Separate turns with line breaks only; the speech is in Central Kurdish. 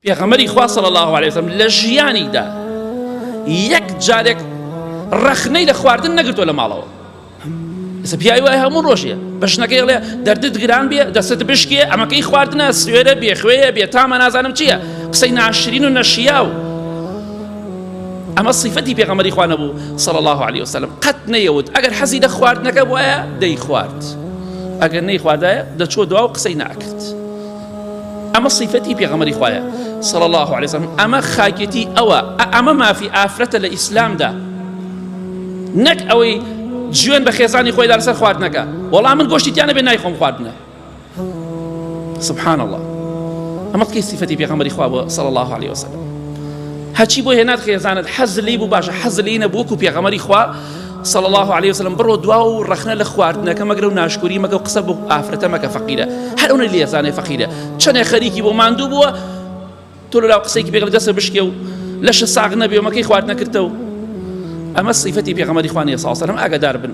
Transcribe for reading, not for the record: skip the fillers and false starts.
پێغەمبەری خوا صلی اللە علیه وسلم لە ژیانیدا یەک جارێک ڕەخنەی لە خواردن نەگرتووە لە ماڵەوە. ئێستا پیاوی وای هەموو ڕۆژێ بە ژنەکەی ئەڵێ دەردت گران بێ دەستت بشکێ ئەمەکەی خواردنە سوێرە بێخوێیە بێتامە نازانم چییە قسەی ناشرین و نەشیاو. ئەمە سیفەتی پێغەمبەری خوا نەبوو صلی الله علیه وسلم قەت نەیەوت ئەگەر حەزی لە خواردنەکە بوایە دەیخوارد ئەگەر نەیخواردایە دەچووە دوا و قسەی ناکرد. ئەمە سیفەتی پێغەمبەری خوایە صلی الله علیه وسلم ئەمە خاکێتی ئەوە ئەمە مافی ئافرەتە لە ئیسلامدا نەک ئەوەی جوێن بە خێزانی خۆیدا لەسەر خواردنەکە وەڵام من گۆشتی تیانە بێ نایخۆم خواردنە سبحان الله ئەمە کەی سیفەتی پێغەمبەری خوا بوو صلی الله علیه وسلم هەچی بۆ هێنات خێزانت حەز لێی بوو باشە حەز لێی نەبوو وەکو پێغەمبەری خوا صلی اللە علیە وسلم بڕۆ دوا و ڕەخنە لە خواردنەکە مەگرە و ناشکوری مەکە و قسە بۆ ئافرەتە مەکە فەقیرە هەر ئەو لێزانێ فەقیرە چەنێ خەریکی بۆ ماندوو بووە تۆ لەلاو قسەیەکی پێگەڵ دەستە بشکێ و لەشە ساغ نەبێ و مەکەی خواردنە کردە و ئەمە سیفەتی پێغەمبەری خوا نیە صلی اللە علیه وسلم ئاگادار بن.